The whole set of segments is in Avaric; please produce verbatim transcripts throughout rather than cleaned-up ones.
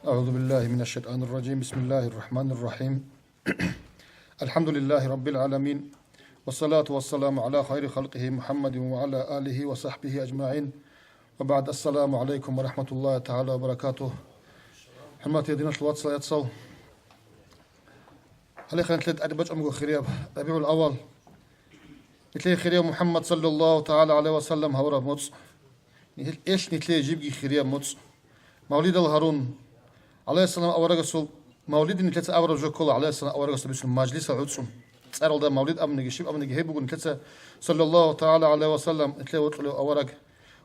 أعوذ بالله من الشيطان الرجيم. بسم الله الرحمن الرحيم. الحمد لله رب العالمين. والصلاة والسلام على خير خلقه محمد وعلى آله وصحبه أجمعين. وبعد، السلام عليكم ورحمة الله تعالى وبركاته. ХӀурматиял диналъул вацал, яцал. Гьале ханлъи тӀаде бачӀа буго хирияб РабигӀул-аввал. Нилъее хирияб МухӀаммад саллаллагьу тагӀала гӀалайгьи ва саллам гьавураб моцӀ. Нилъ-, элъ нилъее жибги хирияб моцӀ. Мавлидал гьарун, гӀалайгьиссалам аварагасул мавлиди нилъеца абураб жо ккола, гӀалайгьиссалам аварагасул бицун мажлисал гӀуцӀун. ЦӀаралда мавлид абуниги, щиб абуниги гьеб буго нилъеца саллаллагьу тагӀала гӀалайгьи ва саллам нилъее вокьулев авараг.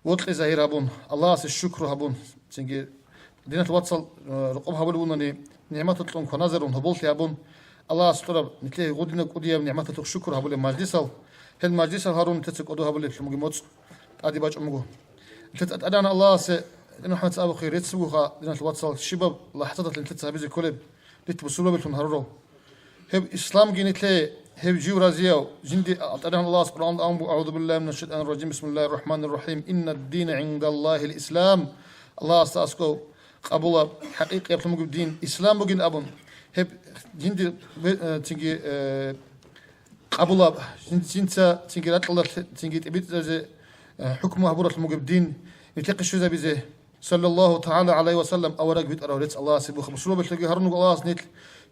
Вокьи загьир гьабун, Аллагьасе шукру гьабун, цинги диналъ вацал, э, рокъоб гьабулеб бунани, нигӀматал кьун кваназарун гьоболлъи гьабун, Аллагьас кьураб нилъее гъудинаб кӀудияб нигӀматалъухъ шукру гьабулеб мажлисал, гьел мажлисал гьарун нилъеца кӀодо гьабулеблъун буго моцӀ тӀаде бачӀун буго. Нилъеца тӀадегӀан Аллагьасе, МухӀаммад абухъе рецц бугоха, диналъ вацал, щибаб лахӀзаталъ нилъеца гьабизе кколеб, ритӀ бусурбабилъун гьарурав. Гьеб исламги нилъее, гьев жив разияв, жинди АтӀарихӀан Аллагьас Къуръаналда абун буго: «أعوذ بالله من الشيطان الرجيم، بسم الله الرحمن الرحيم، إن الدين عند الله الإسلام». Аллагьасда аскӀов къабулаб, хӀакъикъияб бугеб дин ислам бугин абун. Гьеб жинди бе-, э, цинги, э, къабулаб, жин-, жинца цинги ракьалда цинги тӀибитӀизе, э, хӀукму гьабуралъун бугеб дин нилъехъе щвезабизе. Саллаллагьу тагӀала гӀалайгьи ва саллам авараг витӀарав рецц Аллагьасе буха. Бусурбабилъунги гьарун вуго Аллагьас нилъ,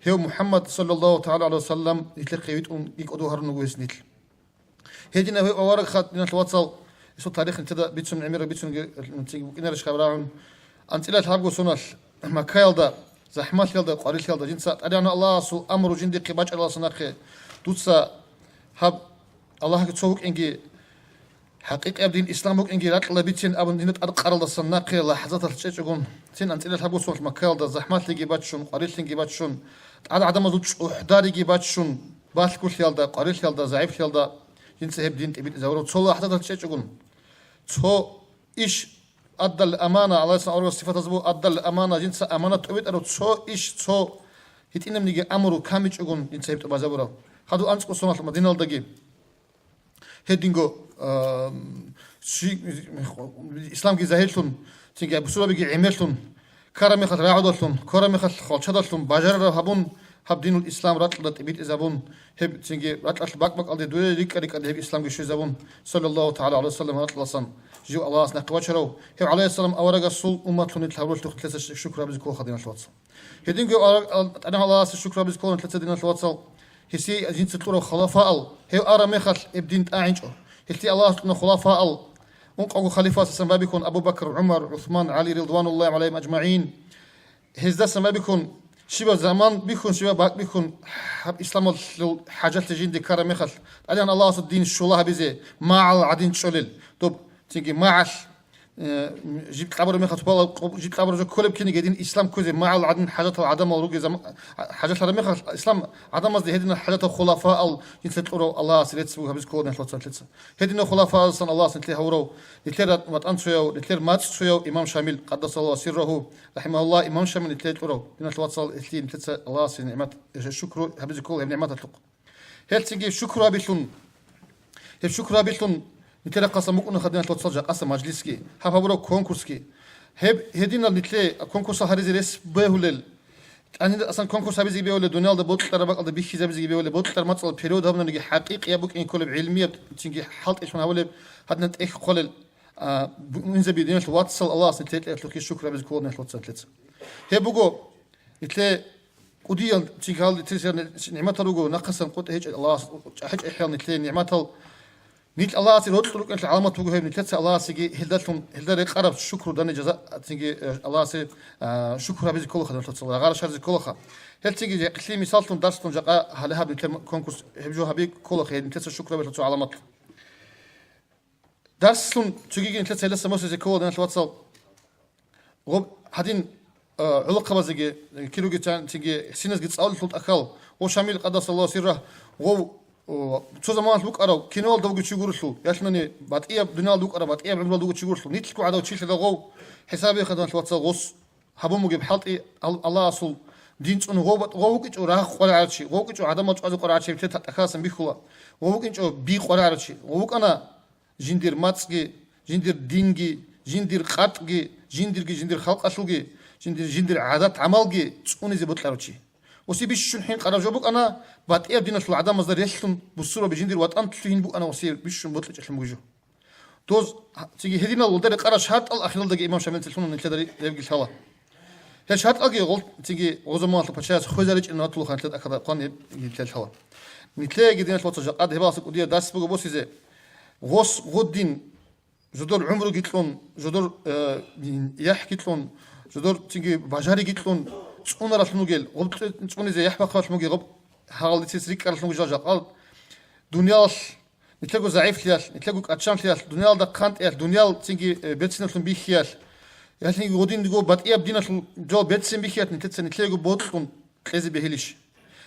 гьев МухӀаммад саллаллагьу тагӀала гӀалайгьи ва саллам нилъехъе витӀунги кӀодо гьарун вуго гьес нилъ. Гьединав гьев авараг хатӀ, диналъ вацал, гьесул тарих нилъеда бицун, гӀемерал бицунги, цинги букӀинарищ хабар рагӀун. АнцӀила лъабго соналъ Маккаялда, захӀмалъиялда, къварилъиялда жинца ТӀадегӀанав Аллагьасул амру жиндихъе бачӀараласан нахъе, дуца гьаб Аллагьги цо вукӀинги, хӀакъикъияб дин ислам букӀинги ракьалда бицин абун, динда тӀадкъаралдасан нахъе лахӀзаталъ чӀечӀогун, цин анцӀила лъабго соналъ Маккаялда захӀмалъиги баччун, къварилъинги баччун, тӀад гӀадамазул чӀухӀдариги баччун, балъголъиялда, къварилъиялда, загӀиплъиялда жинца гьеб дин тӀибитӀизабураб цо лахӀзаталъ чӀечӀогун, цо иш аддал амана, Аллагьасул аварагасул сифатаз буго аддал амана, жинца аманат тӀобитӀараб цо иш, цо гьитӀинабниги амру камичӀогун жинца гьеб тӀубазабураб. Хадуб анцӀго соналъ Мадиналдаги. Гьединго, а, щи-, исламги загьирлъун, цинги бусурбабиги гӀемерлъун, ккараб мехалъ рагӀудалъун, ккараб мехалъ хвалчадалъун, бажарараб гьабун, гьаб динул ислам ракьалда тӀибитӀизабун, гьеб цинги ракьалъ бакӀ-бакӀалде дуе рикӀкӀа-рикӀкӀалде гьеб исламги щвезабун, саллаллагьу тагӀала гӀалайгьи ва саллам ракьалдасан жив Аллагьас нахъе вачарав, гьев гӀалайгьиссалам аварагасул умматлъун нилъ гьавуралъухъ нилъеца шукру гьабизе кколаха, диналъ вацал. Гьединго АтӀарихӀан Аллагьасе шукру гьабизе ккола нилъеца, диналъ вацал, гьесие жинца кьурав хулафаал, гьев араб мехалъ гьеб дин тӀагӀинчӀо. Гьелъие Аллагьас кьуна хулафаал, ункъавго халифасасан байбихьун Абу Бакр, ГӀумар, ГӀусман, ГӀали, ридвануллагьи гӀалайгьим ажмагӀин. Гьездасан байбихьун, щибаб заман бихьун, щибаб бакӀ бихьун, гьаб исламалъул хӀажалъи жинде ккараб мехалъ, ТӀадегӀан Аллагьасул дин щула гьабизе, магӀал гӀадин чӀолел. Доб цинги магӀал Э, жиб кьабураб мехалъ, жиб кьабураб жо кколеб киниги, гьедин ислам кквезе магӀал гӀадин хӀажатал гӀадамал ругел зам-, хӀажалъараб мехалъ, ислам гӀадамазде гьединал хӀажатал хулафаал жинца кьурав Аллагьасе рецц буго гьабизе ккола нилъ вацал нилъеца. Гьединал хулафаалдасан Аллагьас нилъее гьавурав, нилъер ратӀ-, ватӀан цояв, нилъер мацӀ цояв имам Шамил, къаддасаллагьу сиррагьу, рахӀимагьуллагь, имам Шамил нилъее кьурав, диналъ вацал, гьелъие нилъеца Аллагьасе нигӀмат, э, шукру гьабизе ккола гьеб нигӀматалъухъ. Гьел цинги шукру гьабилъун, гьеб шукру гьабилъун нилъер рахъалъан букӀунаха, диналъ вацал, жакъаса мажлисги, гьаб гьабураб конкурсги. Гьеб гьединал нилъее конкурсал гьаризе рес бегьулел, тӀанила асан конкурс гьабизеги бегьулел, дуниялда бокьараб бакӀалда бихьизабизеги бегьулел, бокьараб мацӀалда перевод гьабунаниги хӀакъикъияб букӀин кколеб, гӀилмияб цинги хӀалтӀилъун гьабулеб, гьадинаб тӀехь хъолел, а, бу-, инзаби, диналъ вацал, Аллагьас нилъее тӀехьалъухъе шукру гьабизе ккола, диналъ вацал, нилъеца. Гьеб буго, Нилъее кӀудиял чи гьалде тесер нигӀматал руго, нахъасан къотӀи гьечӀел Аллагьас, гьечӀеб хӀал нилъее нигӀматал. Нилъ Аллагьасе рокьи рукӀиналъул гӀаламат буго гьеб, нилъеца Аллагьасеги гьелдалъун, гьелда рекъараб шукру дани жаза, цинги, э, Аллагьасе, а, шукру гьабизе кколаха, нилъеца рагъара шаризе кколаха. Гьел цинги жакъа мисаллъун, дарслъун жакъа гьале гьаб нилъер конкурс, гьеб жо гьаби кколаха, гьеб нилъеца шукру гьабилъул цо гӀаламат. Дарслъун цогиги нилъеца гьелдаса босизе ккола, диналъ вацал. Гъоб гьадин, а, гӀолохъабазеги, э, кируги цан-, цинги гьесиназги цӀалулъул тӀахьал, гъов Шамил къаддасаллагьу сиррагь, гъов, о, цо заманалъ вукӀарав киноялда вугев чи гурелъул, ялъунани батӀияб дуниялда вукӀарав, батӀияб гӀумруялда вугев чи гурелъул, нилъго гӀадав чилъила гъов, хӀисабихъе, диналъ вацал, гъос гьабун бугеб хӀалтӀи Ал-, Аллагьасул дин цӀун гъов, гъов вукӀинчӀо рагъ къваригӀарав чи, гъов вукӀинчӀо гӀадамал чӀвазе къваригӀарав чи, гьеб тӀахьалдасан бихьула, гъов вукӀинчӀо би къваригӀарав чи, гъов вукӀана жиндир мацӀги, жиндир динги, жиндир къатӀги, жиндирги жиндир халкъалъулги, жиндир, жиндир гӀадат-гӀамалги цӀунизе бокьарав чи. Осе бищун хӀинкъараб жо букӀана, батӀияб диналъул гӀадамазда релълъун бусурбаби жиндир ватӀан лъугьин букӀана осе бищун бокьичӀелъун бугеб жо. Доз, цинги гьединал гъолда рекъарал шартӀал ахиралдаги имам Шамилица лъуна нилъеда ребги лъала. Гьел шартӀалги гъол, цинги гъозамалъул пачаяс хвезаричӀин ратулаха нилъеда ахада хъван гьеб нилъеда лъала. Нилъеги диналъул вацал жакъад гьебаласа кӀудияб дарс буго босизе. Гъос гъуддин жодор гӀумруги кьун, жодор, э, яхӀги кьун, жодор цинги бажариги кьун, цӀунаралъун вугел, гъоб цӀу-, цӀунизе яхӀ бахъаралъун вугел, гъоб гьагъалдицес рикӀкӀаралъун вугел жакъал дуниялалъ, нилъего загӀифлъиялъ, нилъего кӀачанлъиялъ, дуниялалда хъантӀиялъ, дуниял цинги, э, берциналъун бихьиялъ, ялъинги гъудинго батӀияб диналъул жо берцин бихьиялъ нилъеца нилъего бокьун кьезе бегьилищ?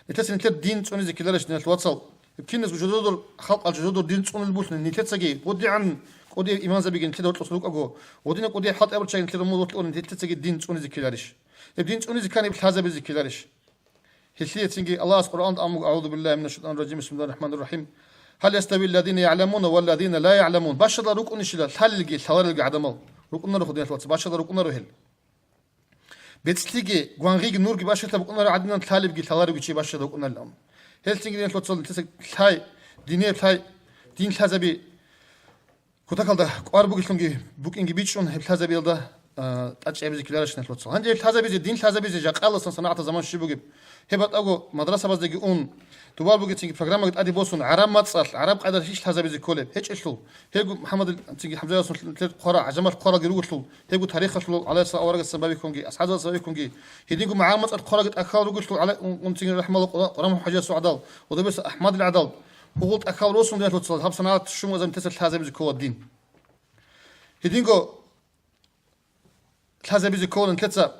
Нилъеца нилъер дин цӀунизе ккеларищ, диналъул вацал? Гьеб киназго жодор, халкъал жодор дин цӀунел булъни, нилъецаги гъудигӀан кӀудияб иманзабиги нилъеда гьоркьоса рукӀаго, гъудина кӀудияб хӀалтӀи абурччаги нилъер умумул вокьун нилъецаги дин цӀунизе ккеларищ? Гьеб дин цӀунизе ккани лъазабизе ккеларищ? Гьелъие цинги Аллагьас Къуръаналда абун буго: «أعوذ بالله من الشيطان الرجيم، بسم الله الرحمن الرحيم. هل يستوي الذين يعلمون والذين لا يعلمون؟» Бащада рукӀунищила лъалелги лъаларелги гӀадамал? РукӀунаро, диналъул вацал, бащада рукӀунаро гьел. БецӀлъиги, гвангъиги, нурги бащалъа букӀунаро гӀадинан лъалебги лъаларевги чи бащада вукӀунарилан. Гьелцинги диналъул вацал нилъеца лъай, динеб лъай, дин лъазаби кутакалда кӀвар бугелъунги букӀинги бичӀчӀун, гьеб лъазабиялда, а, тӀад чӀезабизе ккеларищ, диналъул вацал? Гьанже гьеб лъазабизе, дин лъазабизе жакъаласан санагӀатал заман щиб бугеб? Гьеб батӀаго мадрасабаздаги ун, дубал бугецинги программаги тӀаде босун, гӀараб мацӀалъ, гӀараб къайдалъ иш лъазабизе кколеб? ГьечӀелъул. Гьебго МухӀаммадил, цинги ХӀамзаялъул хъварал, ГӀажамалъ хъваралги ругелъул, гьебго тарихалъул гӀалайгьиссалам аварагасдасан бабихьунги, асхӀабзабаздасан бабихьунги, гьединго магӀарул мацӀалъ хъваралги тӀахьал ругелъул, гӀалай-, ун-, унцинги рахӀмалла Къура-, Къуран ХӀажиясул гӀадал, Удайбес АхӀмадил гӀадал, гьугъул тӀахьал росун диналъул вацал гьаб санагӀат щун вазаб нилъеца лъазабизе ккола дин. Гьединго лъазабизе ккола нилъеца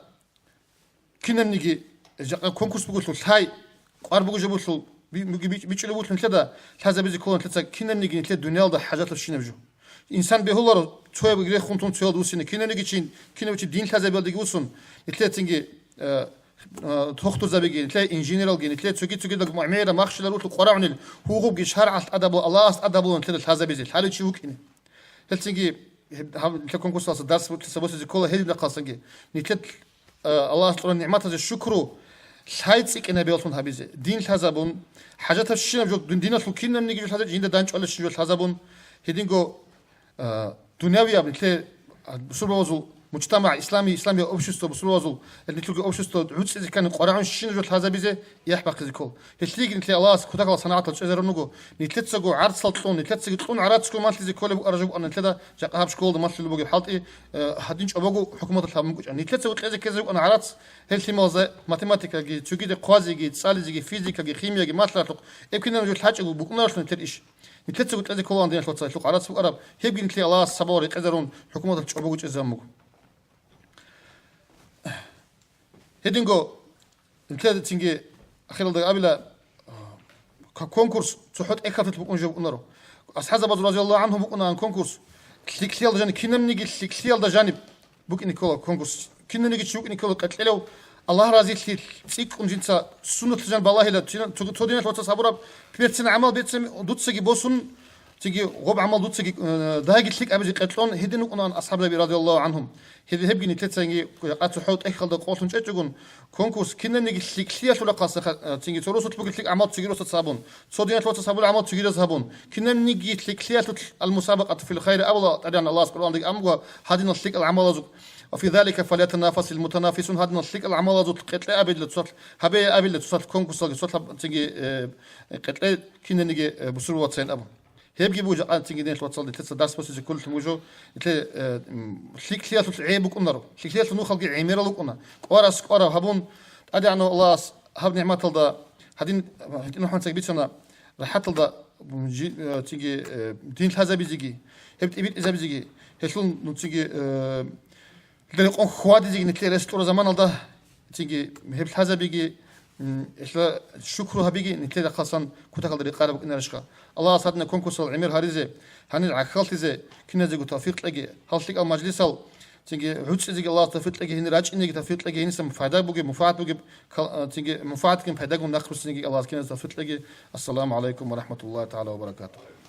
кинабниги, жакъа конкурс бугелъул, лъай, кӀвар бугеб жо бугелъул, би-, буги-, бич-, бичӀчӀулеб бугелъул нилъеда лъазабизе ккола нилъеца кинабниги нилъер дуниялда хӀажалъабщинаб жо. Инсан бегьуларо цояб грехун тун цоялда вуссине, кинабниги чи, кинав чи дин лъазабиялдаги вуссун, нилъецинги, э, э, тухтурзабиги, нилъер инженералги, нилъер цоги-цогидал мугӀмерал махщелал рухӀ къварагӀунел гьугъубги шаргӀалъ тӀадабула, Аллагьас тӀадабула нилъеда лъазабизе, лъалев чи вукӀине. Гьелцинги гьеб-, гьаб-, нилъер конкурсалъа дарс буцеса босизе ккола гьединахъалсанги. Нилъер, э, Аллагьас кьурал нигӀматазе шукру, лъай цӀикӀкӀинабияллъун гьабизе, дин лъазабун, хӀажатабщинаб жо, дин-, диналъул кинабниги жо лъазабун, жинда дандчӀвалищин жо лъазабун, гьединго, э, дунявияб нилъер, а, бусурбабазул мужтамагӀ, ислами-, исламияб общество, бусурбабазул, э, нилъерги общество гӀуцӀизе ккани къварагӀунщинаб жо лъазабизе, яхӀ бахъизе ккола. Гьелъиеги нилъее Аллагьас кутакалда санагӀатал чӀезарун руго. Нилъецаго гӀарцал кьун, нилъецаги кьун гӀарацго малъизе кколеб букӀараб жо букӀана нилъеда жакъа гьаб школалда малъулеб бугеб хӀалтӀи, э, гьадин чӀобого хӀукуматалъ гьабун букӀана. Нилъецаго кьезе ккезе букӀана гӀарац, гьел лъималазда математикаги, цогида хъвазеги, цӀализеги, физикаги, химияги, малъаралъухъ, гьеб кинаб жо лъачӀого букӀунаралъун нилъер иш. Нилъецаго кьезе ккола диналъул вацал гьелъухъ гӀарац букӀараб, гьебги нилъее Аллагьас сабабал рекъезарун хӀукуматалъ чӀобого чӀезабун буго. Гьединго, нилъеда цинги ахиралда абила, к-, конкурс цохӀо тӀехьалъулъ букӀун жо букӀунаро. АсхӀабзабазул, разияллагьу гӀангьу, букӀунаан конкурс, лъикӀлъиялда жаниб, кинабниги лъикӀлъиялда жаниб букӀине ккола конкурс. Кинабниги чи вукӀине ккола къекълъилев, Аллагь разилъи цӀикӀкӀун жинца суннатлъи жаниб балагьила, цо, цо диналъул вацас гьабураб берцин гӀамал, берцин дуцаги босун, цинги гъоб гӀамал дуцаги, э, дагьаги лъикӀ абизе къекълъун гьедин вукӀунаан асхӀабзаби, радияллагьу гӀангьум. Гьеб-, гьебги нилъеца цинги жакъа цохӀо тӀехьалда къолъун чӀечӀогун, конкурс кинабниги лъикӀлъиялъул рахъалъа, э, цинги цо росулъ бугеб лъикӀ гӀамал цогидасаца гьабун, цо диналъул вацас гьабулеб гӀамал цогидаз гьабун, кинабниги лъикӀлъиялъул, المسابقة في الخير абула тӀадегӀан Аллагьас Къуръандеги абун буго гьадинал лъикӀал гӀамалазул. وفي ذلك فليتنافس المتنافسون, гьадинал лъикӀал гӀамалазул къекълъе абила цоцалъ, гьабе абила цоцалъ конкурсалги, цоцалъ цинги, э, къекълъе кинабниги, э, бусурбабацайин абун. Гьебги буго жакъа цинги диналъул вацал нилъеца дарс босизе кколелъун буго жо, нилъе, э, м, лъикӀлъиялъул гӀей букӀунаро, лъикӀлъиялъул нухалги гӀемерал рукӀуна. КӀварас кӀвараб гьабун, ТӀадегӀанав Аллагьас гьаб нигӀматалда гьадин гьитӀинаб ХӀамзаца бицана, рахӀаталда, м, жи-, э, цинги, э, дин лъазабизеги, гьеб тӀибитӀизабизеги, гьелъул, ну, цинги, э, Гьелда рекъон хьвадизеги нилъер рес кьураб заманалда, цинги гьеб лъазабиги, м, гьелъа шукру гьабиги нилъер рахъалсан кутакалда рекъараб букӀинарищха? Аллагьас гьадинаб конкурсал гӀемер гьаризе, гьанир гӀахьаллъизе киназего тавфикъ кьеги, гьал лъикӀал мажлисал цинги гӀуцӀизеги Аллагьас тавфикъ кьеги, гьенир рачӀинеги тавфикъ кьеги, гьенисан пайда бугеб, мунфагӀат бугеб кал-, а, цинги мунфагӀатгин пайдагун нахъ руссинеги Аллагьас киназе тавфикъ кьеги. Ассаламу гӀалайкум ва рахӀматуллагьи тагӀала ва баракатугьу.